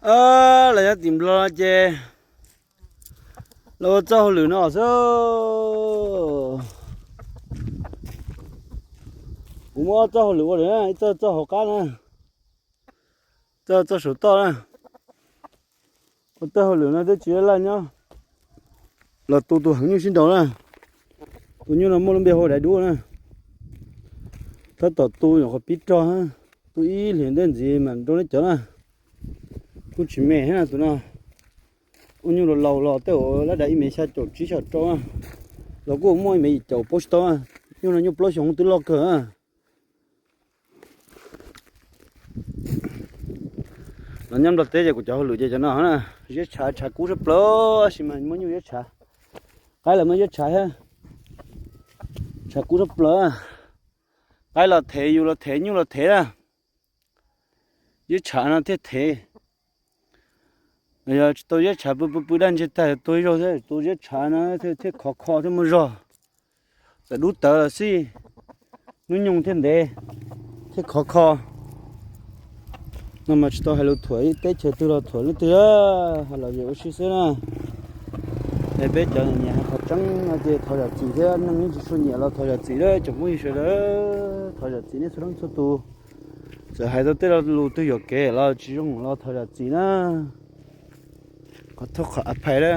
Los nyob tim Nplog ces los ua txoj hauj lwm no xwb. Kuv muab ob txoj hauj lwm ua lawm na, ib txoj txoj hauv qab na, txoj txoj saum toj na. Ua txoj hauj lwm no twb tsis laj nyob, los tu tus heev nyuj sib nraus na. Tus nyuj no muaj lub npe hu ua Daiv Dub na. Tab tom tu nyuam qhuav pib rog, tu ib hlis ntej ntxiv mas nrau neb cov na. Kuj tsis me thiab na tus no. Ua nyuj laus laus los tej uas lab dav ib mev xya caum tsib xya rau na, los kuj muaj ib mev yim caum paub tsis tau na. Nyuj no nyuj plaub xyoo twb loj kawg na. Los nyob Nplog teb ces kuv cov hauj lwm ces cov no na, ziab tshav, tshav kub sab plaws, sis mas muaj nyuj ziab tshav. Qaib los muaj ziab tshav thiab, tshav kub sab plaws. Qaib los thev, yus los thev, nyuj los thev na. Ziab tshav no thiaj thev. Yog tsis tau ziab tshav pw pw pw daj ntseg tag tuag ib zaug thiab, tus ziab tshav no thiaj khov kho thiaj muaj zog. Txawm dub tawv los xij, hnub nyoog thiaj ntev, thiaj khov kho. No mas tsis tau hais lus thuam ib teb chaws twg los thuam leej twg, hais los yog ua si xwb na. Es peb cov nyiam hais qhov tseeb no ces thov zam txim thiab, neeg ib tsis tshua nyiam los thov zam txim na tsoom phooj ywg sawv daws, thov zam txim nej txhua leej txhua tus. Txawm hais tau tej lo lus twg yuam kev los tsis zoo los thov zam txim na. Qhov thoj qhov a phais na.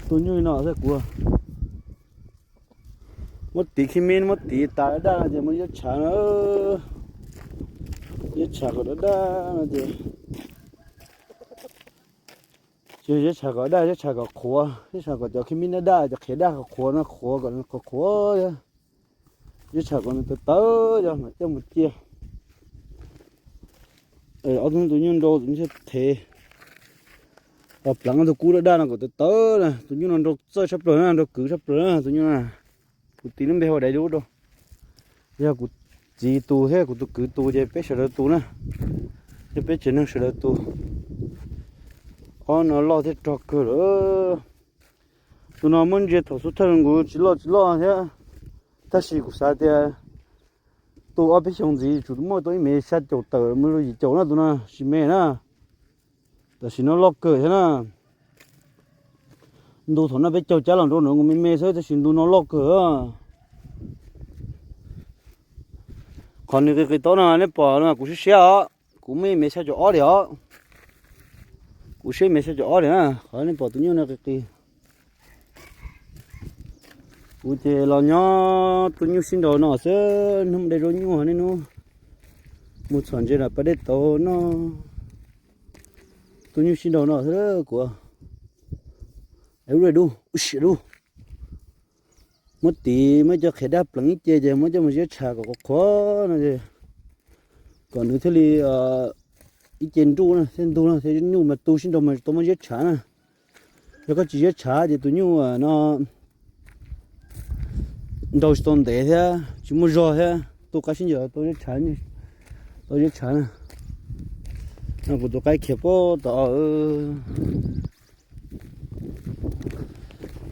Tu nyuj no xwb kuv muab tiv khib mib, muab tiv tas daj daj no ces muab ziab tshav na. Ziab tshav kom daj daj no ces, tsis yog ziab tshav kom daj, ziab tshav kom qhuav, ziab tshav kom cov khib mib daj daj, cov qhiav daj qhuav qhuav no, qhuav kom qhuav qhuav thiab. Ziab tshav kom nws tawv tawv yog mam coj mus cia. Ob tug tus nyuj nrau tus nyuj thiaj thev. Los pleev ob tug kub daj daj no kom tawv tawv na, tus nyuj no nrau txawj tshaj plaws na, nrau kwv tshaj plaws na tus nyuj na. Kuv tis lub npe hu ua Daiv Dub rau. Yog kuv txiv tus thiab kuv tus kwv tus ces peb sawv daws tus na, yog peb tsev neeg sawv daws tus. Ob no loj thiab rog kawg lawm. Tus no muab ntsia thaum xub thawj nkaus tsis loj tsis loj thiab, tab sis kuv xav tias tu ob peb xyoos ntxiv tsuas muaj tau ib mev xya caum tawm mus rau yim caum na, tus no tsis me na. Tam sim no loj kawg thiab na. Ntu thaum no peb caug cab los nrau no kuj me me xwb, tab sis ntu no loj kawg. Qhov nws qis qis tau no nej pom no kuv siab siab os, kuv muaj ib mev xya caum ob li os. Kuv siab ib mev xya caum ob li na, qhov nej pom tus nyuj no qis qis. Kuv ces los nyob tu nyuj sib nraus no xwb, hnub de zaub nyuj nej hnub mus txhom ntses nram pas dej tauv no. Tu nyuj sib nraus no xwb kuv. Ub, ub, ub, muab tiv, muab cov qhiav daj pleev ib ce ces muab coj mus ziab tshav kom qhuav qhuav no es kom nws thiaj li ib ce nruj na, thiaj ntug na, thiaj nyuj mas tu sib nraus mas tau muab ziab tshav na. Yog koj tsis ziab tshav ces tus nyuj no nrau tsis tau ntev thiab tsis muaj zog thiab, tu qaib sib ncaws tau ziab tshav, tau ziab tshav na. No kuv tus qaib khiav pab tom,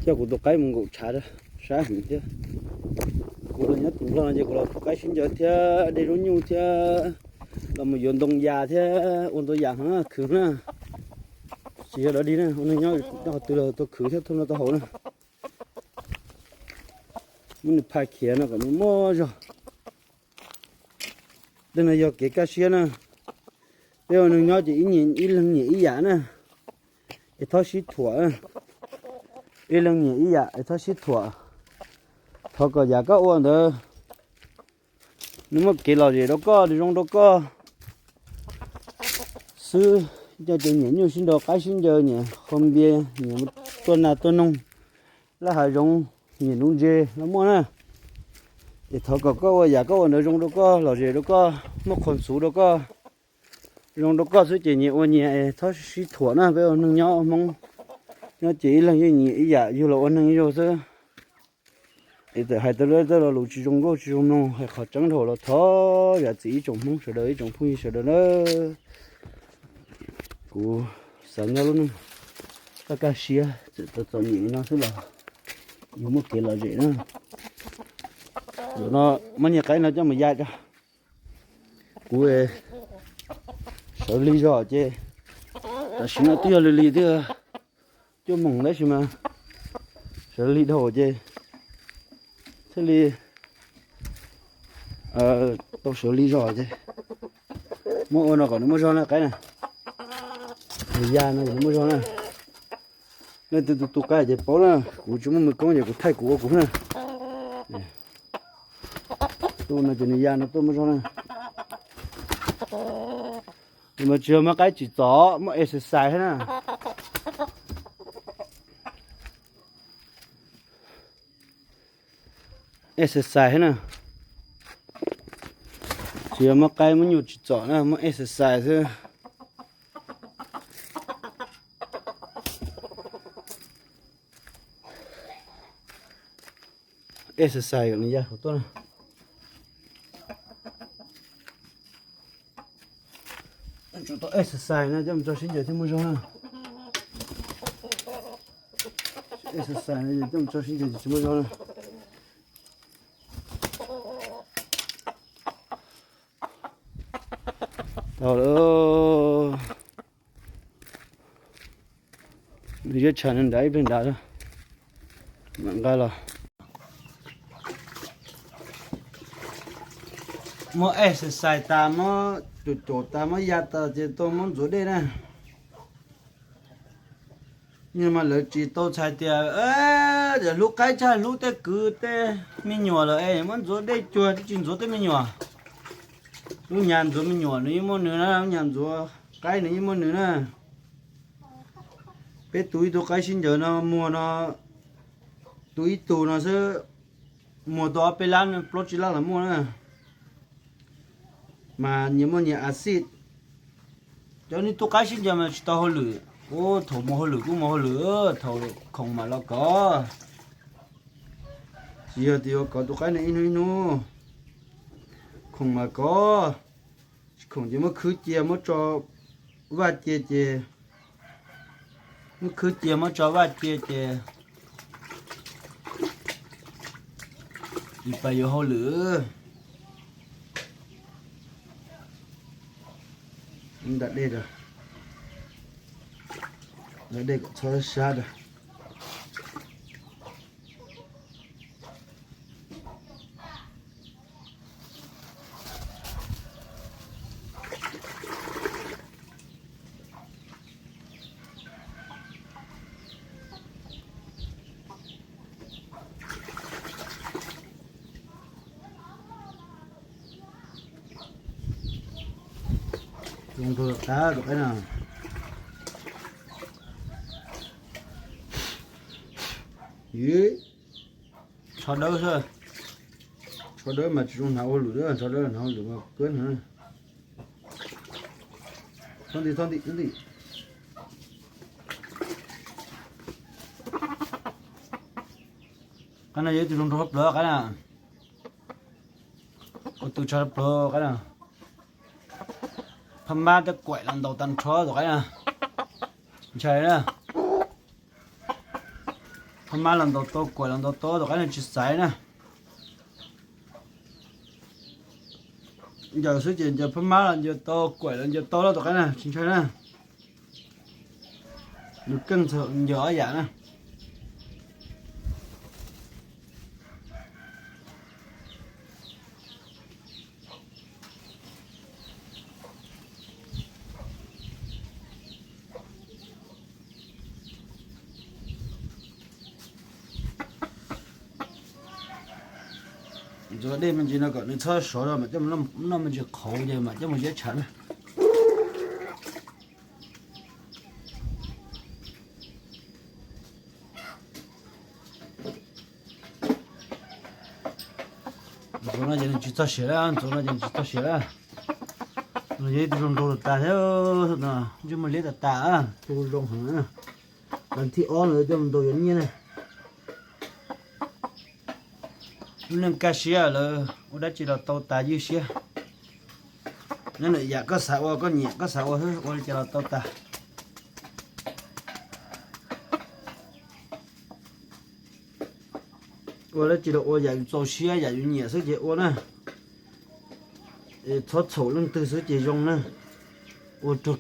coj kuv tus qaib mus nkaum tshav sab heev thiab. Kuv los nyob tim Nplog no ces kuv los tu qaib sib ncaws thiab de zaub nyuj thiab los mus yuav ntoo yas thiab ua ntoo yas heev khwv na. Tsis yog dog dig na, ua neeg nyob nyob qhov twg los tau khwv thiab tau noj tau haus na. Muab nws phaj khiav no kom nws muaj zog. Tej no yog kev kaj siab na. Peb ua neeg nyob ces ib leeg nyiam ib yam na, es txhob sib thuam. Ib leeg nyiam ib yam es txhob sib thuam. Thov kom yam koj ua ntawd nws muaj kev lom zem rau koj, nws zoo rau koj xwb. Cov ces nyiam nyuj sib nraus, qaib sib ncaws, nyiam qhau npias, nyiam tuaj nas tuaj noog, laj hav zoov, nyiam nuv ntses los muaj na. Ces thov kom koj ua yam koj ua ntawd zoo rau koj, lom zem rau koj, muaj qhuas ntxhuv rau koj, zoo rau koj xwb ces nyias ua nyias es txhob sib thuam na. Peb ua neeg nyob Hmoob nyob ces ib leeg yeej nyiam ib yam, yug los ua neeg ib zaug xwb. Es txawm hais tau tej lo lus tsis zoo nkauj tsis zoo mloog, hais qhov tseeb dhau los thov zam txim ib tsoom Hmoob sawv daws, ib tsoom phooj ywg sawv daws na. Kuv xav nyob lub neej kaj kaj siab, txawm txom nyem li no xwb los yus muaj kev lom zem na. Zaum no muab niag qaib no coj mus ya tso. Kuv sawv lig zog ces Tam sim no twb yog lig lig thiab, cuaj moos tab sis mas sawv lig dhau ces thiaj li tau sawv lig zog ces muab ua no kom nws muaj zog na qaib na. Nws ya no kom nws muaj zog na. Nej twg tu tu qaib ces paub na, kuv tsis muaj muj koob ces kuv thaij kuv ua kuv na. Tu no ces nws ya no tuaj muaj zog na. Mas tsis yog muab qaib tsim txom, muab exercise na. Exercise na. Tsis yog muab qaib muab nyuj tsim txom na, muab exercise xwb. Exercise kom nws ya saum tuaj na. Tsum tau exercise na coj mus tso sib ncaws thiaj muaj zog na. Exercise na coj mus tso sib ncaws tsis muaj zog na. Tau lawm. Nws yuav tshav nws nrad ib pliag nrad, mam nqa los. Muab exercise tas, muab cuam cuam tas, muab ya tas ces tuaj muab ntxuav dej na. Yog mas lawv tsis tau txhais tias hlub qaib tshaj hlub tej kwv tej me nyuam lawm es muab ntxuav dej cuag tsis ntxuav tej me nyuam. Lub nyuag ntxuav me nyuam nws yeej muaj nws na, lub nyuag ntxuav qaib nws yeej muaj nws na. Peb tu ib tug qaib sib ncaws no muag no, tu ib tug no xwb, muag tau ob peb lab plaub tsib lab los muaj na. Mas nyias muaj nyias a xij. Cov nej tub qaib sib ncaws mas tsis tau hauj lwm. Ub, thaum mus hauj lwm kuj mus hauj lwm, thaum khoom mam los kov. Tsis yog tias yuav kov tus qaib no ib hnub ib hnub. Khoom mas kov, tsis khoom ces muab khwb cia muab tso vaj cia ces, muab khwb cia muab tso vaj cia ces tsis pais yuav hauj lwm. Nram dej, nram dej kom txhob sab rau. Zoo nraug tas tus qaib no. Tsho dawb xwb. Tsho dawb mas tsis zoo hnav ua hauj lwm, tsho dawb hnav ua hauj lwm mas kuab hnav. Txhob nti, txhob nti, txhob nti. Qaib no yog ib tug zoo nraug plawv qaib na. Ua tus tshav plawv qaib na. Phab mab tej kuaim los ntaus tag nrho tus qaib na. Ntshai na. Phab mab los ntaus tau, kuaim los ntaus tau, tus qaib no tsis xaiv na. Ncaws xwb ces ncaws phab mab los ncaws tau, kuaim los ncaws tau, tus qaib na tsis ntshai na. Nws keej txhaum ncaws ob yam na. Ntxuav dej me ntsis no kom nws txhob sov, mam coj mus noj me ntsis qhauv ces mam coj mus ziab tshav na. Ntxuav no ces nws tsis txog siav lawm, ntxuav no ces nws tsis txog siav lawm. Nws yog ib tug zoo nraug tas thiab, ntsej muag liab tas tas, tus zoo heev. Las thib ob lawv coj mus ntaus yuav nyiaj na. Lub neej kaj siab lawv ua dab tsi los tau tas ywj siab. Nyob ntawm yam koj xav ua, koj nyiam koj xav ua xwb, ua li cas los tau tas. Ua dab tsi los ua yam yus txaus siab yam yus nyiam xwb ces ua na. Es txhob txhaum leej twg xwb ces zoo na. Ua rau